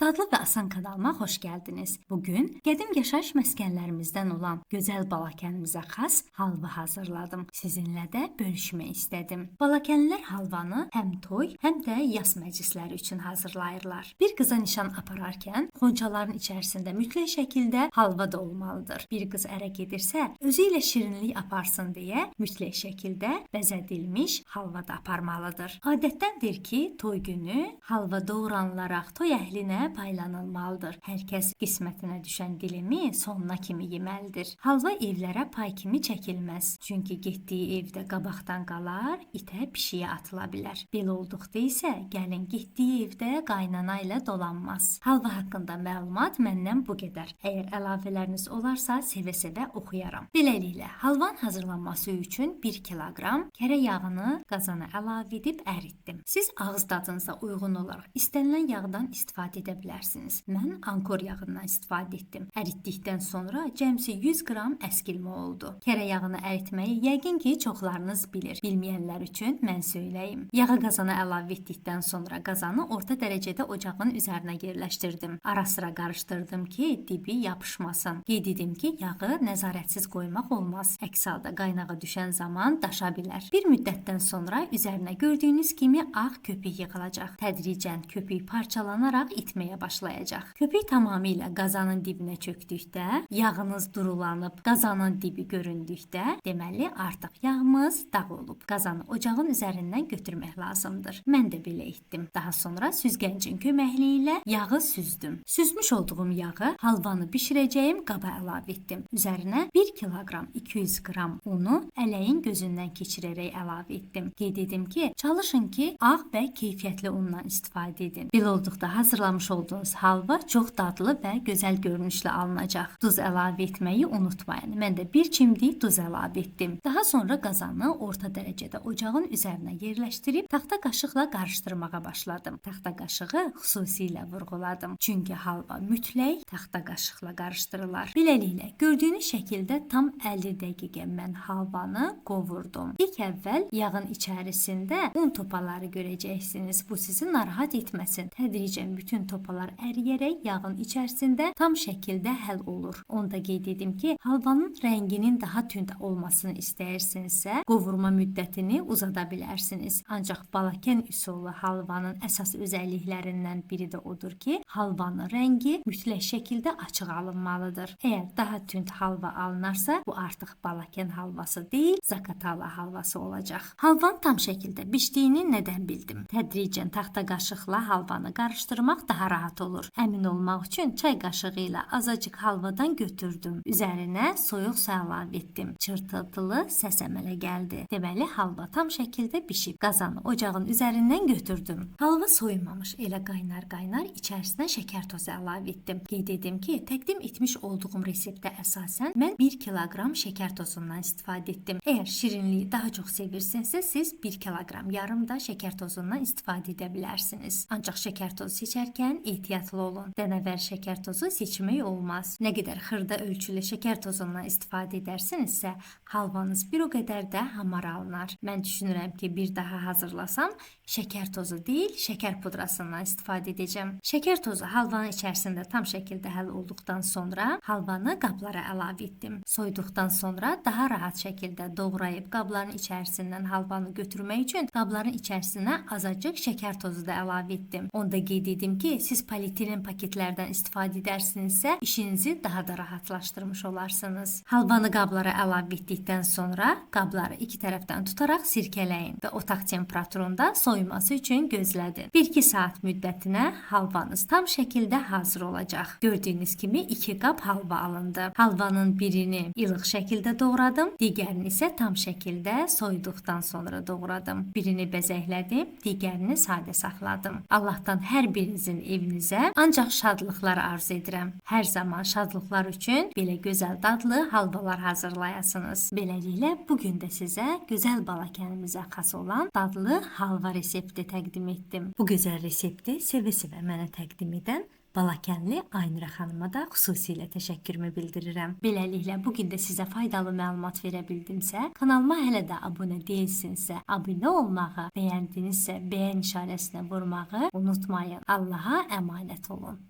Dadlı və Asan kanalıma xoş gəldiniz. Bugün qədim yaşayış məskənlərimizdən olan gözəl Balakənimizə xas halva hazırladım. Sizinlə də bölüşmək istədim. Balakənlilər halvanı həm toy, həm də yas məclisləri üçün hazırlayırlar. Bir qıza nişan apararkən xonçaların içərisində mütləq şəkildə halva da olmalıdır. Bir qız ərə gedirsə, özü ilə şirinlik aparsın deyə mütləq şəkildə bəzədilmiş halva da aparmalıdır. Adətdəndir ki, toy günü halva doğranılaraq toy əhlinə paylanılmalıdır. Hər kəs qismətinə düşən dilimi sonuna kimi yeməlidir. Halva evlərə pay kimi çəkilməz. Çünki getdiyi evdə qabaqdan qalar, itə pişiyə atıla bilər. Belə olduqda isə gəlin getdiyi evdə qaynana ilə dolanmaz. Halva haqqında məlumat məndən bu qədər. Əgər əlavələriniz olarsa sevə-sevə oxuyaram. Beləliklə, halvanın hazırlanması üçün 1 kiloqram kərə yağını qazana əlavə edib əritdim. Siz ağız dadınıza uyğun olaraq istənilən yağdan istifadə edə bilərsiniz. Mən ankor yağından istifadə etdim. Əritdikdən sonra cəmsi 100 qram əskilmə oldu. Kərə yağını əritməyi yəqin ki, çoxlarınız bilir. Bilməyənlər üçün mən söyləyim. Yağı qazana əlavə etdikdən sonra qazanı orta dərəcədə ocağın üzərinə yerləşdirdim. Ara-sıra qarışdırdım ki, dibi yapışmasın. Qeyd edim ki, yağı nəzarətsiz qoymaq olmaz. Əks halda qaynağa düşən zaman daşa bilər. Bir müddətdən sonra üzərinə gördüyünüz kimi ağ köpük yığılacaq. Tədricən köpük parçalanaraq itməyə başlayacaq. Köpük tamamilə qazanın dibinə çöktükdə, yağınız durulanıb qazanın dibi göründükdə, deməli artıq yağımız dağ olub. Qazanı ocağın üzərindən götürmək lazımdır. Mən də belə etdim. Daha sonra süzgəncin köməkliyi ilə yağı süzdüm. Süzmüş olduğum yağı halvanı bişirəcəyim qaba əlavə etdim. Üzərinə 1 kiloqram 200 qram unu ələyin gözündən keçirərək əlavə etdim. Qeyd edim ki, çalışın ki, ağ və keyfiyyətli undan istifadə edin. Belə olduqda hazırlamış olduğunuz halva çox dadlı və gözəl görünüşlə alınacaq. Duz əlavə etməyi unutmayın. Mən də bir çimdik duz əlavə etdim. Daha sonra qazanı orta dərəcədə ocağın üzərinə yerləşdirib taxta qaşıqla qarışdırmağa başladım. Taxta qaşığı xüsusilə vurğuladım. Çünki halva mütləq taxta qaşıqla qarışdırılar. Beləliklə, gördüyünüz şəkildə tam 50 dəqiqə mən halvanı qovurdum. İlk əvvəl yağın içərisində un topaları görəcəksiniz. Bu sizi narahat etməsin. Tədricən bütün topalar əriyərək yağın içərisində tam şəkildə həll olur. Onu da qeyd edim ki, halvanın rənginin daha tünd olmasını istəyirsinizsə, qovurma müddətini uzada bilərsiniz. Ancaq Balakən üsulu halvanın əsas özəlliklərindən biri də odur ki, halvanın rəngi mütləq şəkildə açıq alınmalıdır. Əgər daha tünd halva alınarsa, bu artıq Balakən halvası deyil, Zaqatala halvası olacaq. Halvanın tam şəkildə bişdiyini nədən bildim? Tədricən taxta qaşıqla halvanı qarışdırmaq daha rahat olur. Əmin olmaq üçün çay qaşığı ilə azacıq halvadan götürdüm. Üzərinə soyuq su əlavə etdim. Çırtıltılı səs əmələ gəldi. Deməli, halva tam şəkildə bişib. Qazanı ocağın üzərindən götürdüm. Halva soyumamış, elə qaynar-qaynar içərisinə şəkər tozu əlavə etdim. Qeyd edim ki, təqdim etmiş olduğum reseptə əsasən mən 1 kiloqram şəkər tozundan istifadə etdim. Əgər şirinliyi daha çox sevirsinizsə, siz 1 kiloqram yarım da şəkər tozundan istifadə edə bilərsiniz. Ancaq şəkər tozu seçərkən ehtiyatlı olun. Dənəvər şəkər tozu seçmək olmaz. Nə qədər xırda ölçülü şəkər tozundan istifadə edərsinizsə, halvanız bir o qədər də hamar alınar. Mən düşünürəm ki, bir daha hazırlasam, şəkər tozu deyil, şəkər pudrasından istifadə edəcəm. Şəkər tozu halvanın içərisində tam şəkildə həll olduqdan sonra halvanı qablara əlavə etdim. Soyduqdan sonra daha rahat şəkildə doğrayıb qabların içərisindən halvanı götürmək üçün qabların içərisinə azacıq şəkər tozu da əlavə etdim. Onu da qeyd edim ki, siz polietilen paketlərdən istifadə edərsinizsə, işinizi daha da rahatlaşdırmış olarsınız. Halvanı qablara əlavə etdikdən sonra qabları iki tərəfdən tutaraq sirkələyin və otaq temperaturunda soyuması üçün gözlədin. 1-2 saat müddətinə halvanız tam şəkildə hazır olacaq. Gördüyünüz kimi 2 qab halva alındı. Halvanın birini ilıq şəkildə doğradım, digərini isə tam şəkildə soyuduqdan sonra doğradım. Birini bəzəklədim, digərini sadə saxladım. Allahdan hər birinizin evinizə ancaq şadlıqlar arzu edirəm. Hər zaman şadlıqlar üçün belə gözəl dadlı halvalar hazırlayasınız. Beləliklə, bugün də sizə gözəl Balakənimizə xas olan dadlı halva resepti təqdim etdim. Bu gözəl resepti sevə-sevə mənə təqdim edən Balakənli Aynura xanıma da xüsusilə təşəkkürümü bildirirəm. Beləliklə, bu gün də sizə faydalı məlumat verə bildimsə, kanalıma hələ də abunə deyilsinizsə, abunə olmağı, bəyəndinizsə, bəyən işarəsinə vurmağı unutmayın. Allaha əmanət olun.